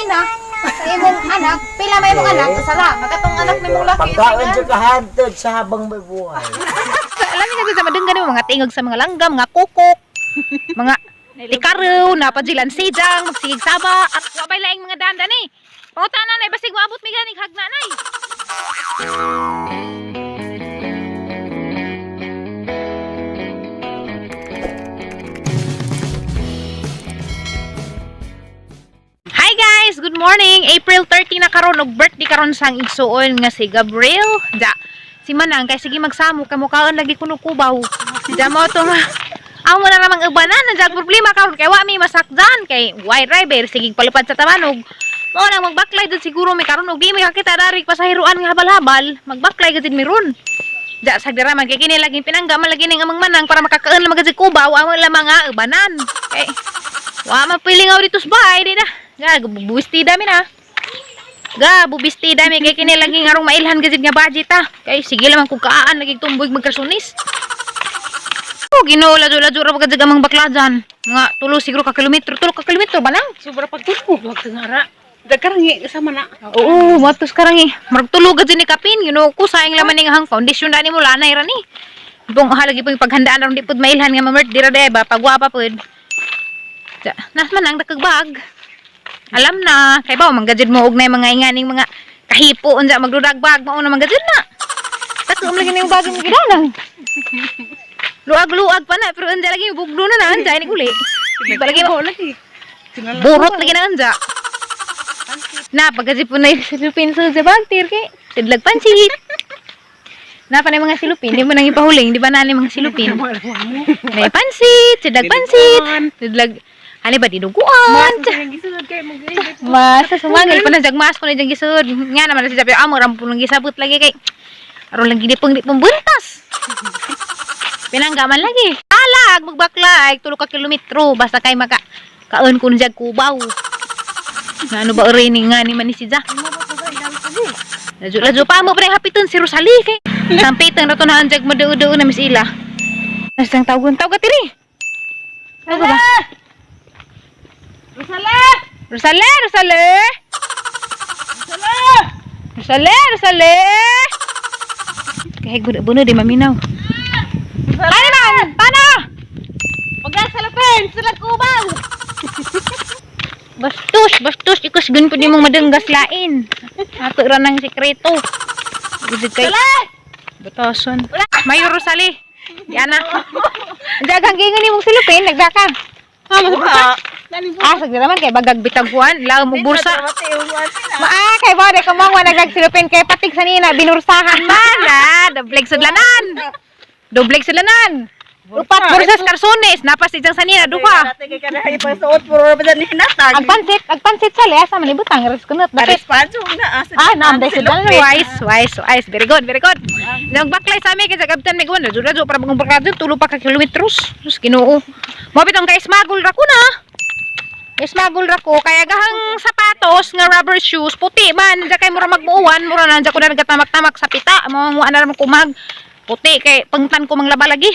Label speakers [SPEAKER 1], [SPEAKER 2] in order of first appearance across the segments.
[SPEAKER 1] na. Sa imong anak, pila may imong anak, usa lang.
[SPEAKER 2] Katong anak ni mong laki
[SPEAKER 3] Pagkaon sa kahantod sa habang may buhay.
[SPEAKER 1] Alam niyo kasi sa madunggan mo mga tingog sa mga langgam, mga kukok, mga likarew, napajilan sijang, magsigig saba, at wabay laing mga dandan eh. Panguta na nay, basig maabot mi ganig hagna nay. Hi guys, good morning. April 30 na karon og birthday karon sang igsuon nga si Gabriel. Da. Si Manang kay sige magsamo kamukaon lagi kuno kubaw. Da mo to nga. Amo na ramang ubanan ang problema karon kay wa mi masakdan kay why driver sige palipad sa tabanog. Mao nang magbaklay dud siguro mi karon og di mi kakita dari pasahiruan nga habal-habal, magbaklay gud mi ron. Da sagdara man kay kini laging pinangga man lagi ning amang manang para makakaon lang magad kubaw amo lamang nga ubanan. Kay wa man piling aw dito sa bahay di na. Ga bubisti dami na. Ga bubisti dami kay kini lagi ngarong mailhan gazid nga budget ah. Kay sige lamang kung kaan lagi tumboy magkasunis. Oh, Ginoo, ladyo-ladyo ra pagka amang bakla dyan. Mga tulo siguro ka kilometro, tulo ka kilometro ba lang?
[SPEAKER 2] Sobra pagtulog wag tangara. Dagkarangi sama na.
[SPEAKER 1] Oo, matos karang eh. Marag tulo gazid ni kapin, Ginoo ko sayang laman ni nga hang foundation dani mo lanay ra ni. Bong halagi po yung paghandaan ron di pud mailhan nga mamert dira de ba pagwapa pud. Ja, nas man ang dakagbag. Alam na, kay ba manggajud mo og nay mga inganing mga kahipo unsa magdudagbag mao na manggajud na. Takom lagi ning bag mo gidanang. Luag-luag pa na pero unsa lagi buglo na na unsa ini uli. Di pa lagi
[SPEAKER 2] Ko lagi.
[SPEAKER 1] burot lagi na unsa. Na pagkasi po na yung silupin sa bagtir kay sidlag pansit. Na pa na yung mga silupin, di mo nang ipahuling, di ba na mga silupin? May pansit, sidlag pansit, sidlag ano ba dinuguan? Mas sumangil pa na jag mas ko na jang gisud. Nga naman na si Jabi amo rampo nang gisabot lagi kay aron lang gid pang di pambuntas. Pinanggaman lagi. Alag magbakla ay tulo ka kilometro basta kay maka kaon kun jag kubaw. Na ano ba ori ni nga ni man ni si Ja. Ladyo ladyo pa mo pa hapiton si Rosalie kay. Sampitan ra to na anjag mo deo na mis ila. Nasang tawgon tawga tiri. Tawga ba?
[SPEAKER 2] Rosale!
[SPEAKER 1] Rosale, Rosale! Rosale! Rosale, Rosale! Kahit buno di maminaw. Ano man? Paano?
[SPEAKER 2] Pagka sa lapin, sila kubaw.
[SPEAKER 1] Bastos, bastos. Ikus gun po di mong madunggas lain. Ato ra ng sikreto. Gudid kay. Batason. Mayo Rosale. Yana. Jagang gingon ni mong silupin, nagdaka.
[SPEAKER 2] Ah,
[SPEAKER 1] Ah, sagdara man kay bagag bitagpuan, laom og bursa. Maa kay ba de kamang wa nagagsilupin kay patig sa nina binursahan man ah, dobleg sudlanan. Dobleg sudlanan. Upat bursas karsones napas isang sanina duha. Ang pansit sa lesa man ibutang res kunot dapit. Ah, naam dai sudlanan wise, wise, wise. Very good, very good. Nagbaklay sa amin kay sa gabtan may guwan radyo radyo para bagong barkado tulo pa ka kilometros. Sus Ginoo. Mo bitong kay smagol ra ko na. Smagol ra ko kaya gahang sapatos nga rubber shoes puti man dya kay mura magmuuan mura na dya ko na nagatamak-tamak sa pita mo na naman kumag puti kay pangtan ko manglaba lagi.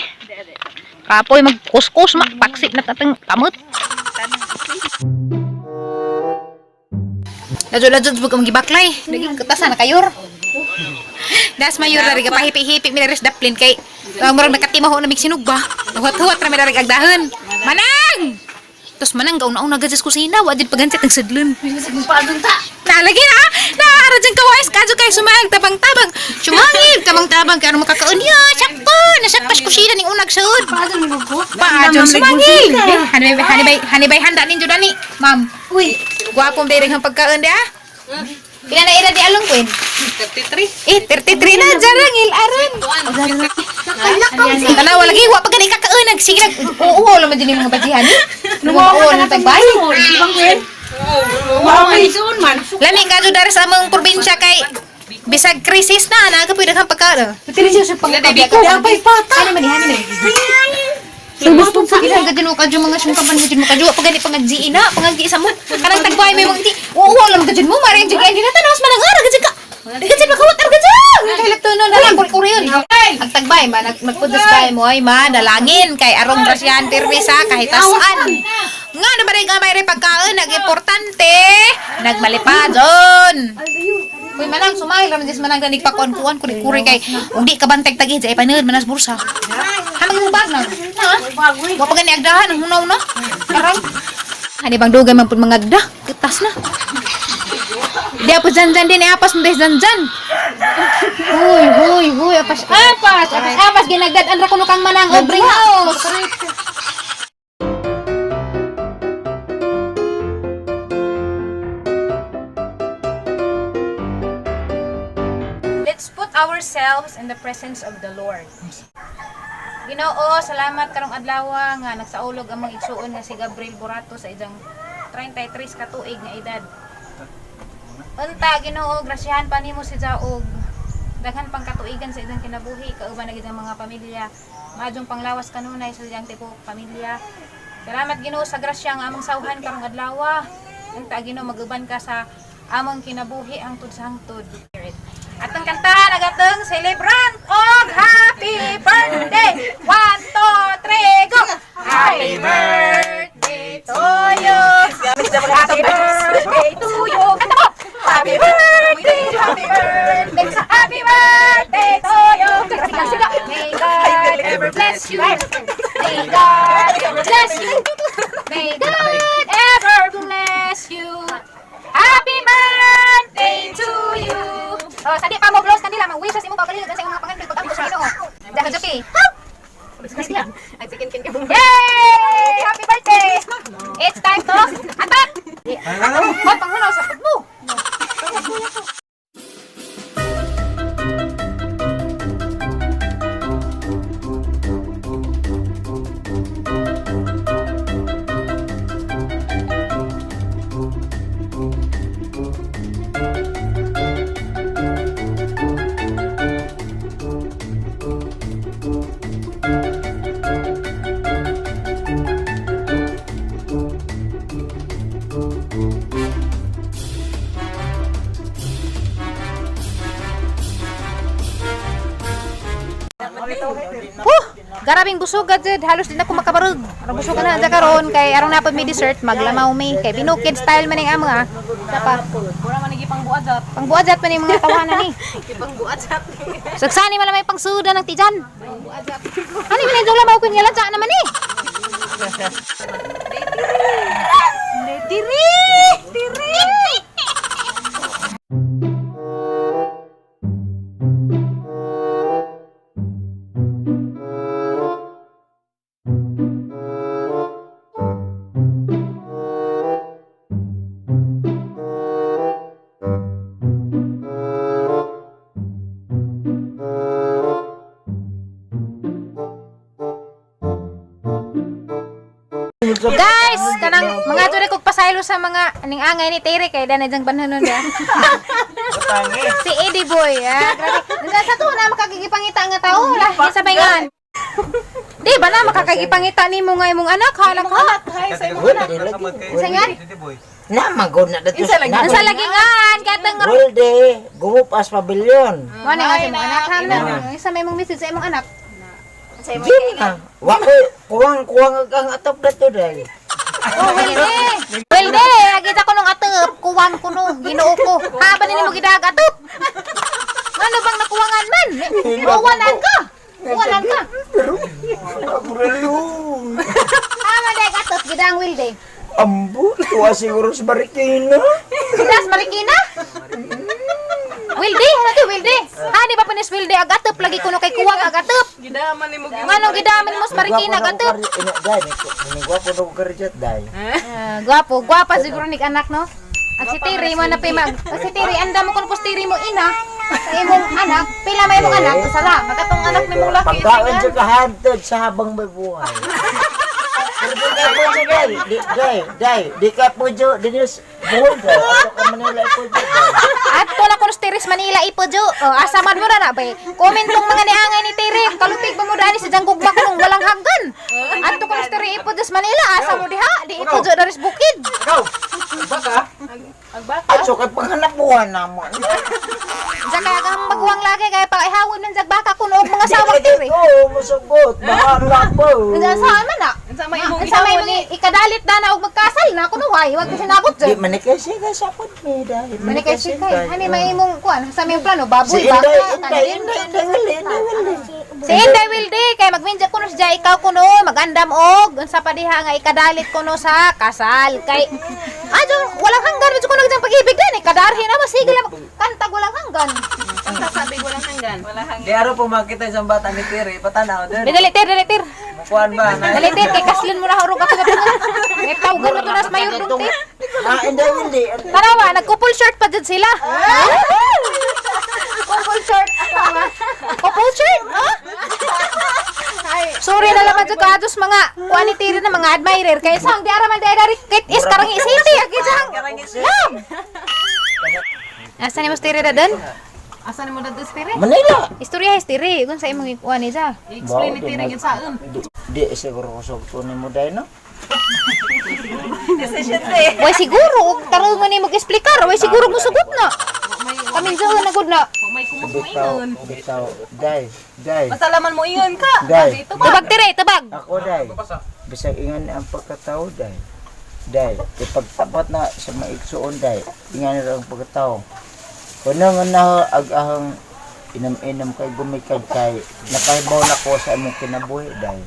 [SPEAKER 1] Kapoy magkuskus makpaksik na tatang kamot. Ladyo ladyo bug ang gibaklay. Naging katasan na kayor. Das mayor ra ga pahipi-hipi mi res daplin kay ang murag nakatimaho na mig sinugba. Huwat-huwat ra mi ra agdahon. Manang! Tapos manang gauna-una gad sa kusina, wa jud pagansit ang sadlon. Nalagi na! Naara dyan kawais kadyo kay sumang tabang-tabang. Sumangil tabang-tabang kay ano makakaon niya. Sakto! Nasakpas kusina ning unag saud. Paadyon sumangil. Hanibay hanibay hanibay handa ninyo dani, ma'am. Uy, gwapong diri ang pagkaon di ah. Pila na ira di along queen?
[SPEAKER 2] 33.
[SPEAKER 1] Eh, 33 na jarang il aran. Tanawa lagi wa pa gani kakaon nag sige nag oo wala man din yung mga bajihan ni. Oo na tagbay. Lami ka jud dari sa among probinsya kay bisag krisis na na ka pwede kang pagkaon. Ano man hani man. Sige ka jud ka jud mga sungkapan ka jud mo kadyo pa gani pangagji na pangagji sa mo. Kanang tagbay may mga ti. Oo wala man ka jud mo mare jud di na tanawas man ang ara ka jud ka. Di ka jud makawat ar ka jud. Kay lapto no na lang kuri Ang tagbay man nagpudas bay mo ay man dalangin kay arong grasyan pirmi sa kahit asaan. Nga na ba rin nga may pagkaon nag importante Nagmalipadon. Uy, Manang, sumahil raman dis Manang ganig pakuan-kuan kuri-kuri kay ug di ka bantay tagi sa ipanood manas bursa. Ha magubag na. Ha? Wa pa gani agdahan ang hunaw na. Aray. Ani bang dugay man pud mangagda, kitas na. Di apas janjan din, apas mo des janjan. Huy, huy, huy, apas, apas, apas, apas, ginagdad, anra kuno kang Manang, o bring house. Let's put ourselves in the presence of the Lord. Ginoo, salamat karong adlaw nga nagsaulog among igsuon nga si Gabriel Borato sa iyang 33 ka tuig nga edad. Unta Ginoo, grasyahan pa nimo si Jaog. Daghan pang katuigan sa iyang kinabuhi, kauban na gid ang mga pamilya. Maadjong panglawas kanunay sa iyang tibuok pamilya. Salamat Ginoo sa grasya nga among sawhan karong adlaw. Unta Ginoo, maguban ka sa among kinabuhi hangtod sa hangtod. Atong kantahan ang atong celebrant og happy birthday. 1, 2, 3, go! Happy birthday to you. Happy birthday to you. Kanta mo! Happy birthday, happy birthday, happy birthday to you. Siga, siga. May God ever bless you. May God ever bless you. May God ever bless you. Happy birthday to you. Oh, sadi pa mo blows kanila, mag wishes imong pagkalihog sa imong mga pangandoy pag-ampo sa Ginoo. Dahil Jopi. Yay! Happy birthday! It's time to attack! Hoy, panghunaw sa pud mo. Huh! Garabing busog jud, halos di na ko makabarog. Arang busog na dyan karon kay arang napod may dessert maglamaw mi kay binukid style man ning amo ah. Sapa.
[SPEAKER 2] Wala man gipangbuadjat.
[SPEAKER 1] Pangbuadjat man ning mga tawanan ni.
[SPEAKER 2] Gipangbuadjat.
[SPEAKER 1] Sagsani man lang may pangsuda ng tijan. Ano man yung lamaw ko nga lansa naman eh. Diri! Diri! Guys, kanang mga duri kog pasaylo sa mga aning angay ni Tere kay danay jang banhanon ya. Si Eddie Boy, ah, grabe. Nasa sa to na makakigipangita nga tao lah sa bayngan. Di ba na makakagipangita nimo nga imong anak halak ha? Isa nga?
[SPEAKER 3] Na magod na dato.
[SPEAKER 1] Nasa lagingan katang
[SPEAKER 3] Wilde, gumupas pavilion.
[SPEAKER 1] Mo na nga sa imong anak ha na. Isa may imong message sa imong anak.
[SPEAKER 3] Di na. Wa ko kuwang-kuwang ang atop dato dai.
[SPEAKER 1] Oh, Wilde. Wilde, agita ko nung atop, kuwang ko no, Ginoo ko. Ha ba nimo gidag atop? Ngano bang nakuwangan man? Kuwanan ka. Kuwanan ka. Ama dek atop gidang Wilde.
[SPEAKER 3] Ambo, tuwa siguro sa Marikina.
[SPEAKER 1] Sidas Marikina? Wilde, ano to Wilde? Ha, di ba panis Wilde ag atop lagi kuno kay kuwang ag atop.
[SPEAKER 2] Gidaman nimo
[SPEAKER 1] Nganong gidaman mo sa Marikina ag atop?
[SPEAKER 3] Dai, ni gwapo na ko karjat dai.
[SPEAKER 1] Ah, gwapo, gwapa siguro ni anak no. Ag si Terry mo na pima. Ag si Terry anda mo kun Terry mo ina sa imong anak, pila may imong anak usa lang.
[SPEAKER 2] Katong anak nimong laki
[SPEAKER 3] Pagkaon sa kahantod sa habang may buhay. Pero di ka po dyan, day. Di, day, day. Di ka po dyan, dinis, buhol day. Ato ka Manila po dyan, day.
[SPEAKER 1] Adto na kun Terry sa Manila ipojo. Oh, asa man mo na na bay. Comment tong mga niangay ni Terry, kalupig ba mo dani sa janggog ba kunong walang hanggan. Adto kun Terry ipojo sa Manila, asa mo diha? Di ipojo dari sa bukid.
[SPEAKER 3] Ikaw, baka? At so, kay panghanap buhay na mo.
[SPEAKER 1] Sa kaya kang maguwang lagi kaya pa ihawon man jag baka kun og mga sawag Terry.
[SPEAKER 3] Oo, musugot. Bahala po.
[SPEAKER 1] Saan man na?
[SPEAKER 2] Unsa may imong
[SPEAKER 1] Unsa may imong ikadalit na na og magkasal na kuno way, wag ka sinabot
[SPEAKER 3] Di
[SPEAKER 1] jud.
[SPEAKER 3] manikay-sikay sa pod mi dai.
[SPEAKER 1] Manikay-sikay. Hani may imong kuan, sa may plano baboy
[SPEAKER 3] Si
[SPEAKER 1] baka
[SPEAKER 3] Inday, Inday,
[SPEAKER 1] kandil.
[SPEAKER 3] Inday, Inday, Wilde, Inday, Wilde.
[SPEAKER 1] Si Inday Wilde kay magminja kuno siya ikaw kuno magandam og unsa pa diha nga ikadalit kuno sa kasal kay adyo walang hanggan medyo kuno gyud pag-ibig din kadarhi na masige lang kantag walang hanggan.
[SPEAKER 2] Ang sasabi walang hanggan. Walang hanggan.
[SPEAKER 4] Di araw po makita isang bata ni Tiri, patanaw din.
[SPEAKER 1] Dali tir, dali tir.
[SPEAKER 4] Mukuan ba? Na?
[SPEAKER 1] Dali tir kay kaslin mo na hurog ako na May tawgan mo to nas mayor dong tir.
[SPEAKER 3] Ah, Inday, Wilde.
[SPEAKER 1] Tarawa, nag-couple shirt pa dyan sila. Couple shirt. Couple shirt, ha? Sorry na naman dyan kados mga quality rin na mga admirer. Kaya sang di araman di dari kit is karang isiti. Agi sang. Lam. Asa ni mo stiri na dun?
[SPEAKER 2] Asa nimo dadto Tiri?
[SPEAKER 3] Manila.
[SPEAKER 1] Istorya istiri. Kung sa imong ikuan ni sa.
[SPEAKER 2] I-explain ni Tiri gyud saon.
[SPEAKER 3] Di siguro ko sugto ni mo dai no.
[SPEAKER 2] Decision te.
[SPEAKER 1] Way siguro og tarong mo ni mag-explicar. Way siguro mo sugot na. Kami dyan na gud na.
[SPEAKER 2] May kumot mo
[SPEAKER 3] Bitaw,
[SPEAKER 2] ingon.
[SPEAKER 3] bitaw. Dai, dai.
[SPEAKER 2] Basta laman mo ingon ka.
[SPEAKER 3] Day.
[SPEAKER 2] Dito ba?
[SPEAKER 1] Tubag tire, tubag.
[SPEAKER 3] Ako dai. Bisag ingan ang pagkatao dai. Dai, ipagtapat na sa maigsuon dai. Ingan ra ang pagkatao. Kuno nga na ag ahang inam-inam kay gumikad kay nakahibaw na ko sa imong kinabuhi dai.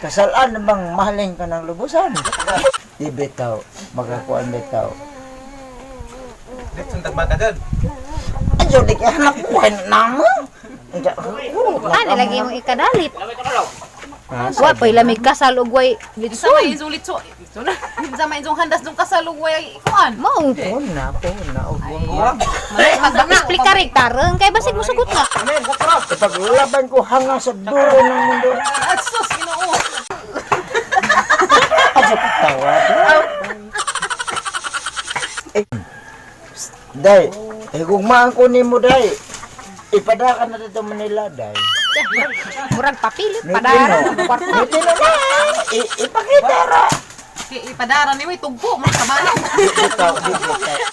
[SPEAKER 3] Kasalan na bang mahalin ka ng lubusan? Di bitaw, magakuan bitaw.
[SPEAKER 4] Dito tagba ka dyan.
[SPEAKER 3] Ayo di kay anak buhay na mo.
[SPEAKER 1] Ano lagi imong ikadalit?
[SPEAKER 3] Ha?
[SPEAKER 1] Wa pa'y lamig kasal og way
[SPEAKER 2] Unsa may
[SPEAKER 1] litson.
[SPEAKER 2] izong litso? Litso na. Unsa may izong handas dong kasal ug way kuan?
[SPEAKER 1] Mao.
[SPEAKER 3] Una, una, og buwan.
[SPEAKER 1] Explicar tarong kay basig mo sugot na.
[SPEAKER 3] Ipaglalaban ko hanggang sa dulo ng mundo.
[SPEAKER 2] At sus, Ginoo.
[SPEAKER 3] Ajo katawa. Eh, psst, Day, higugmaan ko nimo day. Ipadaka na dito Manila, day.
[SPEAKER 1] Murag papilit padara kwarta.
[SPEAKER 3] Nitino na. Ipakita ra.
[SPEAKER 2] Kay ipadara ni may tugpo mo kabalo.
[SPEAKER 3] Bitaw, di bitaw.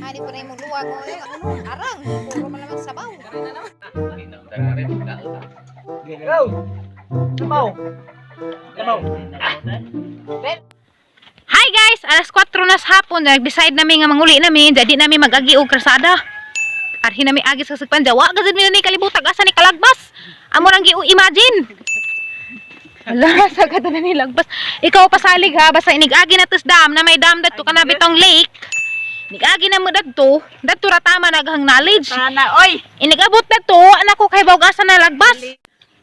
[SPEAKER 1] Ani pa na imong luwag o arang puro man lamang sabaw. Hi guys, alas 4 na sa hapon, nag-decide nami nga manguli nami, jadi nami mag-agi og krasada. Arhi nami agi sa sagpan, jawa gazid mi ni kalibutag asa ni kalagbas. Amo rang gi imagine. Ala, sa kada na ni lagbas. Ikaw pasalig ha, basta inig-agi na tos dam na may dam dadto kana bitong lake. Inig-agi na mo dadto, dadto ra tama naghang knowledge.
[SPEAKER 2] Ana oy.
[SPEAKER 1] Inigabot na to, anak ko kay bawg asa na lagbas.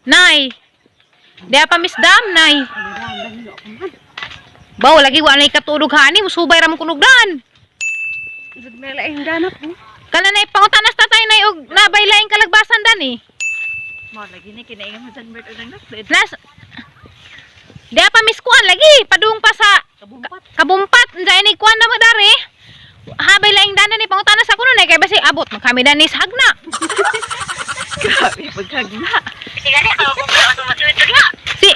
[SPEAKER 1] Nay. Diya pa miss dam, nay. Baw, lagi wa nay katulog hani, musubay ra mo kunugdan. Kana nay pangutanas tatay nay og nabay laing kalagbasan dan eh.
[SPEAKER 2] Mo lagi ni kinaingon mo San Bert unang nasod.
[SPEAKER 1] Nas Diya pa miss kuan lagi, padung pa sa
[SPEAKER 2] Kabumpat.
[SPEAKER 1] Kabumpat, unsa ini kuan na mo dari. Habay laing danan ni pangutanas ako nun eh, kay basi abot man kami dani sa hagna.
[SPEAKER 2] Grabe paghagna.
[SPEAKER 1] Si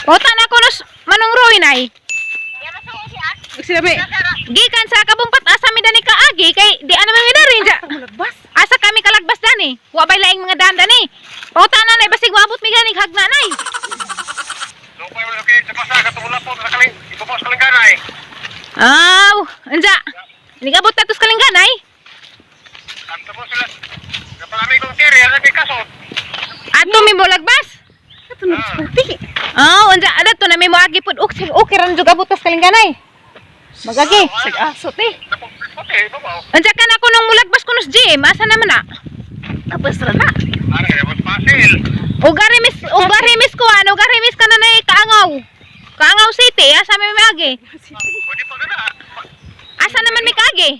[SPEAKER 1] Pangutan ako nos Manong Roy nay.
[SPEAKER 2] Sinabi.
[SPEAKER 1] Gikan sa kabumpat asa mi dani kaagi kay di ana man mi dari ja.
[SPEAKER 2] Mulagbas.
[SPEAKER 1] Asa kami kalagbas dani? Wa bay laing mga daan dani. Pangutan na nay basig moabot mi gani hagna nay. Aw, unsa? Nigabot na tos kalingganay. Ato mi molagbas.
[SPEAKER 2] Ato na puti.
[SPEAKER 1] Aw, unsa adto na mi moagi pud okay, okay ran jud abot tas kalingganay. Magagi.
[SPEAKER 2] Sag-aso te.
[SPEAKER 1] Unsa ka na ko nung mulagbas ko nos gym, asa naman na?
[SPEAKER 2] Tapos ra na.
[SPEAKER 1] Ugari miss ko ano, ugari miss ka na nay Kaangaw. Kaangaw City, asa mi miagi? Asa naman mi kaagi?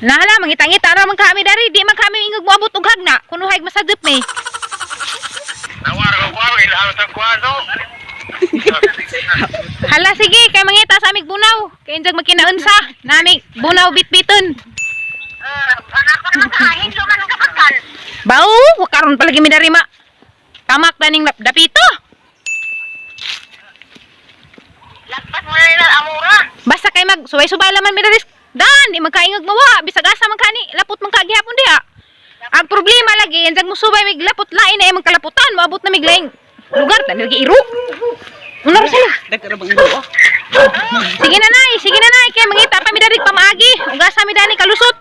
[SPEAKER 1] Nahala, mangitangita ra man kami dari, di man kami ingog moabot og hagna, kuno hayg masadep mi. Hala sige, kay mangita sa amig bunaw. Kay injag magkinaunsa. Nami bunaw bitbiton. Baw, wa karon palagi mi dari ma. Tamak na ning dapito.
[SPEAKER 5] Lagpas mo na nila amura.
[SPEAKER 1] Basta kay mag subay-subay laman mi dari. Dan, di magkaingag mawa, bisag asa man kani, lapot man ka gihapon diha. Ang problema lagi, injag mo subay mig lapot lain na imong kalaputan, moabot na mig laing lugar tan lagi iro. Una ra sila.
[SPEAKER 2] Dagkara bang iro ah.
[SPEAKER 1] Sige na nay, kay mangita pa mi dari pamaagi. Ugasa mi dani kalusot.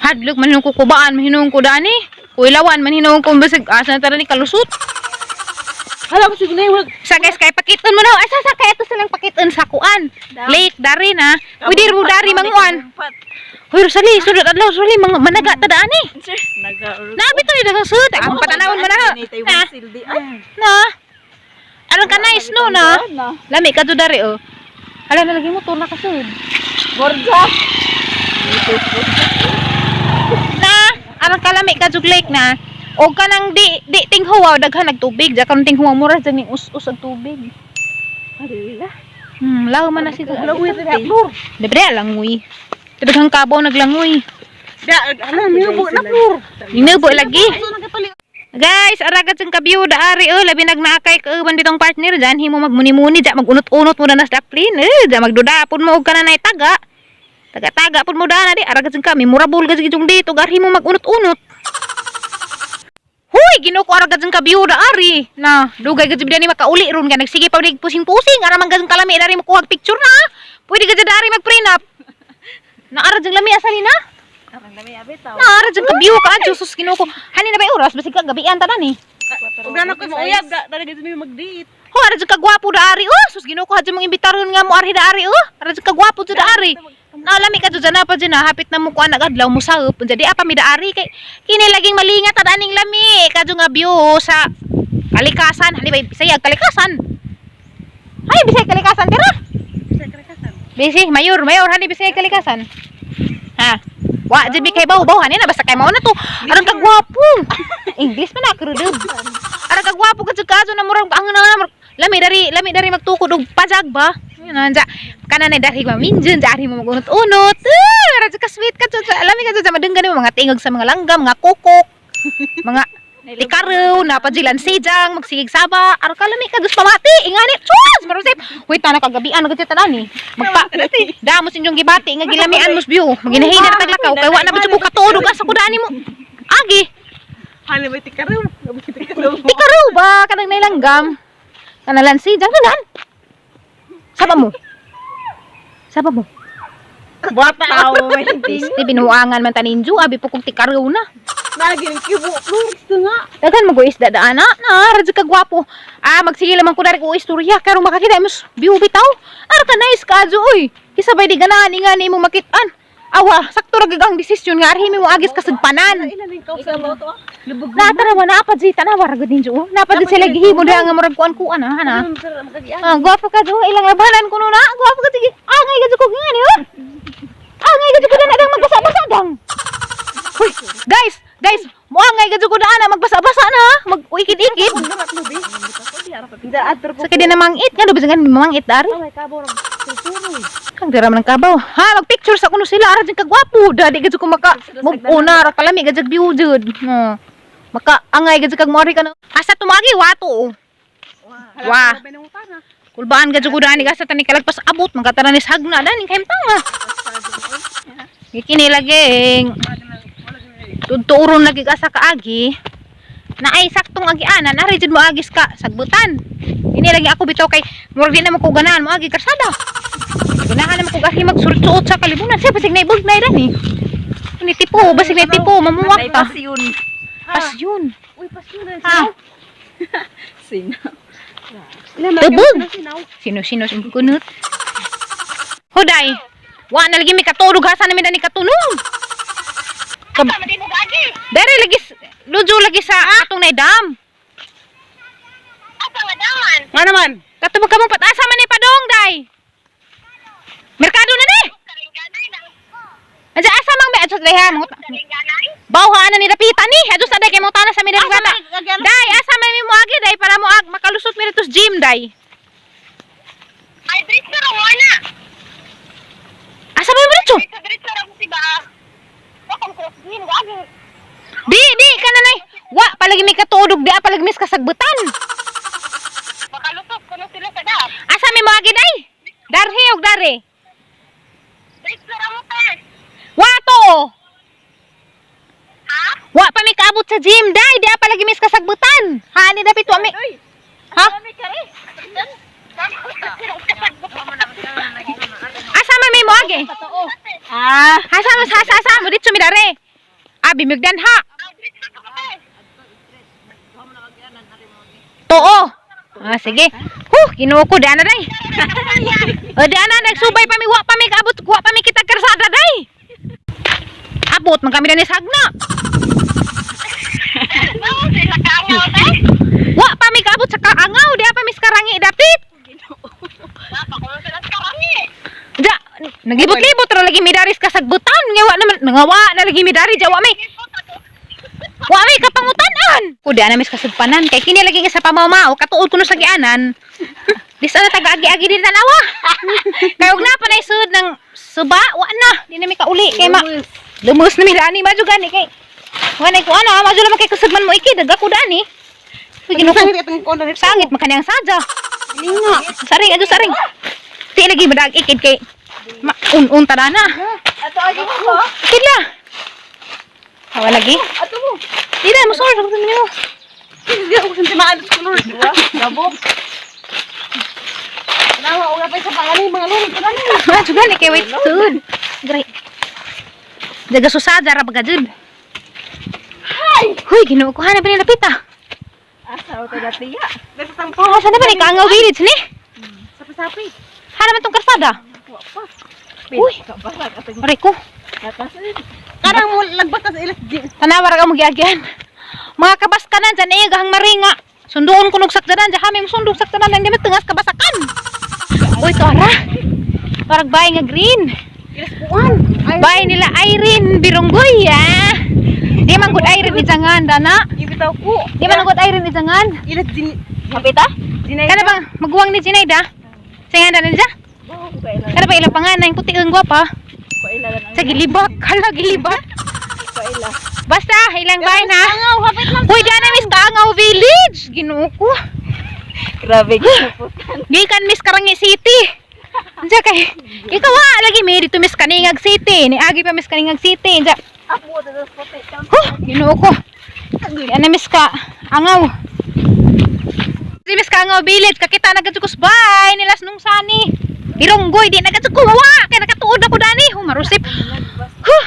[SPEAKER 1] Hadlok man hinung kukubaan, man hinung ko dani. Kuilawan man hinung ko basig asa na tara ni kalusot.
[SPEAKER 2] Hala ko sige na wag.
[SPEAKER 1] Sa guys kay pakiton mo na. Asa sa kay ato silang pakiton sa kuan. Lake dari na. Pwede mo dari manguan. Hoy Rosalie, sudot adlaw Rosalie mga managa ta daan eh. Nabi to ni daghang sud. Ang patanawon mo na. Na. Na. Aron ka nice no na. Lami ka to dari oh. Hala na lagi mo na ka sud.
[SPEAKER 2] Borja.
[SPEAKER 1] Na, aron kalami ka jug lake na. O kanang di di tinghuwaw daghan nagtubig, ja karon tinghuwaw mura jud ning us-us ang tubig.
[SPEAKER 2] Hala.
[SPEAKER 1] Law man na siya.
[SPEAKER 2] Langoy rin flor.
[SPEAKER 1] Libre langoy. Daghang kabaw naglangoy.
[SPEAKER 2] Da, hala niyo na flor.
[SPEAKER 1] Ninubo lagi. Guys, aragat sang kabiyo daari oh, labi nagnaakay kauban bitong partner dyan himo magmuni-muni dya magunot-unot mo na nas daplin eh, dya magdudapon mo og kananay taga. Taga-taga pud mo dana di aragat sang ka memorable gud jung dito gar himo magunot-unot. Huy, Ginoo ko aragat sang kabiyo daari. Na, dugay gud ni makauli ron ka nagsige pa dig pusing-pusing ara man gud kalami dari mo kuhag picture na. Pwede gud dari mag-prenup. Na ara jung lami asa ni na? Na ara jung kabiyo ka adyo sus Ginoo ko. Hani na ba oras basig ka gabian tanan eh.
[SPEAKER 2] Ug na ko mauyab da, dali gid mi magdiit.
[SPEAKER 1] Ho, ara jud ka gwapo da ari oh. Sus Ginoo ko hadyo mong imbitaron nga mo arhi da ari oh. Ara jud ka gwapo jud da ari. Naalami ka jud na pa jud na hapit na mo kuan adlaw mo saop. Unsa di apa mi da ari kay kini laging malingat ta aning lami kadyo nga view sa kalikasan. Hani ba Bisaya kalikasan? Ay Bisaya kalikasan tira. Bisi, mayor, mayor hani Bisaya kalikasan. Ha. Wa jud mi kay baw baw hani na basta kay mao na to. Aron ka gwapo. English man na krudub. Aron ka gwapo ka jud kaso na murag ang na murag lami dari magtukod og pajag ba. Yun na dya. Kana na dari maminjun, dari mo magunot-unot. Ah, ara jud ka sweet ka jud. Lami ka jud madunggan mo mga tingog sa mga langgam, mga kokok, mga Tikaraw, napajilan sijang, magsigig saba, araw ka lami ka, dus pamati, ingani, sus, marusip. Wait, tana kagabian, nagkatita tanan eh. Magpa, damos inyong gibati, nga gilamian mos view. Maginahina na taglakaw, kay wa na ba ko katuod, asa ko dani mo. Agi,
[SPEAKER 2] Hala may tikaraw. Tikaraw.
[SPEAKER 1] tikaraw ba, kanang nailanggam. Kanalan sijang, kanan. Saba mo. Saba mo.
[SPEAKER 2] Bata.
[SPEAKER 1] Este, binuangan man taninju, abi po kong tikaraw na.
[SPEAKER 2] Naging kibo flor gusto nga.
[SPEAKER 1] Daghan mo isda daan na. Na, radyo ka gwapo. Ah, magsige lamang ko dari ko istorya karon makakita mo view bitaw. Ara ka nice ka adyo oy. Kisabay di ganahan ingani mo makitaan. Awa, sakto ra gid ang desisyon nga arhi mo agis kasagpanan.
[SPEAKER 2] Ila ning kaw sa mo to. Lubog.
[SPEAKER 1] Na tanawa na pa di tanawa ra gud ninyo. oh. Napa di sila gihimo diha nga murag kuan-kuan ah, hana. Ah, gwapo ka do ilang labanan ko na. Gwapo ka sige. Ah, ngay gud ko ngani oh. Ah, ngay gud ko dana dang magbasa-basa dang. Hoy, guys, guys, mo angay gud ko dana magbasa-basa na, mag-uikid-ikid. Sa kaya na mangit nga do bisan mangit dari. Kang dira man ang kabaw. Ha, magpicture sa kuno sila ara jud kagwapo. Dali gud ko maka move on na ra kalami gud view jud. No. Maka angay gud kag moari ka na. Asa tumagi wato. oh. Wah. Kulbaan gud ko dani gasa tani kalagpas abot magkatara ni sagna dani kay tanga. Kini lagi tuturon lagi ka sa kaagi. Na ay saktong agianan ari jud mo agis ka sagbutan. Ini lagi ako bitaw kay murag di na mo ko ganahan mo agi karsada. Ganahan naman ko gahi magsurot sa kalibunan. Siya basig naibog na rin eh. Ni tipo, basig na tipo, mamuwak ta.
[SPEAKER 4] Pasyon.
[SPEAKER 1] Pasyon.
[SPEAKER 2] Uy, pasyon.
[SPEAKER 1] Ha?
[SPEAKER 4] Sino?
[SPEAKER 1] Tubog. Sino-sino sa kunot. Huday. Wa na lagi mi katulog hasa na mi ni katunong. Kab Dere lagi lujo lagi sa atong naidam.
[SPEAKER 5] Asa nga daman?
[SPEAKER 2] Nga naman.
[SPEAKER 1] Katubog ka mong patasa man ni padong day. Merkado na ni.
[SPEAKER 5] Kalingganay na.
[SPEAKER 1] Andiyan asa mang may adjust day ha.
[SPEAKER 5] Kalingganay?
[SPEAKER 1] Bawhaan na ni Dapita ni. Adjust na day kay mo tana sa mi diri bata. Day asa may mi moagi day para mo ag makalusot mi dito sa gym day.
[SPEAKER 5] Ay, diretso ra mo na.
[SPEAKER 1] Asa ba yung diretso?
[SPEAKER 5] Diretso, diretso ra mo siba. Bakang cross green, gagi.
[SPEAKER 1] Di, di, kananay. Wa, palagi may katuod og di, ah, palagi may kasagbutan.
[SPEAKER 5] Makalusot kuno sila sa dap.
[SPEAKER 1] Asa may mga giday? Darhe og dare.
[SPEAKER 5] Diretso ra mo te.
[SPEAKER 1] Wa to.
[SPEAKER 5] Ha?
[SPEAKER 1] Wa pa may kaabot sa gym, day. Di ah, palagi may kasagbutan. Hani dapit wa may. Ha? Asa man may moagi?
[SPEAKER 2] Ah,
[SPEAKER 1] Asa man sa asa mo dito mi dare. Abi migdan ha. Tuo. Ah, sige. Huh, Ginoo ko di ana day. O di ana nagsubay pa mi wa pa mi kaabot, wa pa mi kita karsada day. Abot man kami dani sa hagna.
[SPEAKER 5] Sila kaangaw te.
[SPEAKER 1] Wa pa mi kaabot sa kaangaw, di pa mi sa karangi dapit.
[SPEAKER 5] Napakulo sila sa karangi.
[SPEAKER 1] Ja, naglibot-libot ra lagi mi dari sa kasagbutan. Nga wa naman nangawa na lagi mi dari ja wa mi. Wa mi kapangutanan. Kuda na mis kasagpanan kay kini lagi nga sa pamamao katuod kuno sa gianan. Dis ana taga-agi-agi din tanawa. Kay og na pa nay sud ng suba wa na di na mi kauli kay ma lumus na mi dani madyo gani kay wa nay ko ana madyo naman kay kusog man mo iki daga ko dani. Uy, Ginoo ko.
[SPEAKER 2] sangit itong kono dito.
[SPEAKER 1] Sangit man kaniyang sadya.
[SPEAKER 2] Linga.
[SPEAKER 1] Saring adyo saring. Ti lagi madag ikid kay ma un-un ta na.
[SPEAKER 4] Ato agi mo.
[SPEAKER 1] Ikid la. Hawa lagi.
[SPEAKER 4] Ato mo.
[SPEAKER 1] Di na mo sorry sa ninyo.
[SPEAKER 2] Hindi ako sintimaan sa color.
[SPEAKER 4] Diba? Gabok.
[SPEAKER 2] Nawa, wala pa sa pangalan mga lori. Wala na.
[SPEAKER 1] Ah, juga ni kay wait soon. Great. Jaga susada ra baga jud. Huy, Ginoo ko hanap ni lapita.
[SPEAKER 4] Asa o to dati ya.
[SPEAKER 2] Nasa tampo.
[SPEAKER 1] Asa na ba ni Kaangaw village ni?
[SPEAKER 2] Sapi-sapi.
[SPEAKER 1] Hana man tong karsada. Uy.
[SPEAKER 4] Kabasag atong
[SPEAKER 1] Aray ko.
[SPEAKER 4] katas.
[SPEAKER 2] Karang mo lagbat sa ilas di.
[SPEAKER 1] Tanawa ra ka mo giagyan. Mga kabaskanan dyan eh, gahang maringa. Sunduon ko sakdanan, dyan kami sundog sakdanan, hindi mo tungas kabasakan. Uy, tora. Parang bahay nga green.
[SPEAKER 2] Ilas kuan. Ay,
[SPEAKER 1] Bahay nila Irene Bironggoy, ah. Di man good Irene ijangan, dana.
[SPEAKER 2] ibitaw ko.
[SPEAKER 1] Di man good Irene ijangan.
[SPEAKER 2] Ilas din.
[SPEAKER 4] Kapita?
[SPEAKER 2] Dinay.
[SPEAKER 1] Kada bang maguwang ni Jinaida? Singan na nila?
[SPEAKER 4] Oh, kaila.
[SPEAKER 1] Kada ba ilang panganay puti ang gwapa?
[SPEAKER 4] Kaila lang.
[SPEAKER 1] Sa gilibak, hala gilibak.
[SPEAKER 4] Kaila.
[SPEAKER 1] Basta ilang bahay na.
[SPEAKER 2] Angaw, hapit lang.
[SPEAKER 1] Uy, dyan na Miss Kaangaw Village. Ginoo ko.
[SPEAKER 4] Grabe gihapon.
[SPEAKER 1] Gikan Miss Karangi City. Diyan kay ikaw ah, lagi may dito Miss Kaningag City. Ni agi pa Miss Kaningag City. Diyan.
[SPEAKER 4] Apo to dos puti.
[SPEAKER 1] Huh, ginoo ko. Yan na Miss Ka Angaw. Si Miss Kaangaw Village kakita na gadto bay nilas nung sani. Bironggoy di na gadto wa kay nakatuod ako dani. Hu marusip. Huh.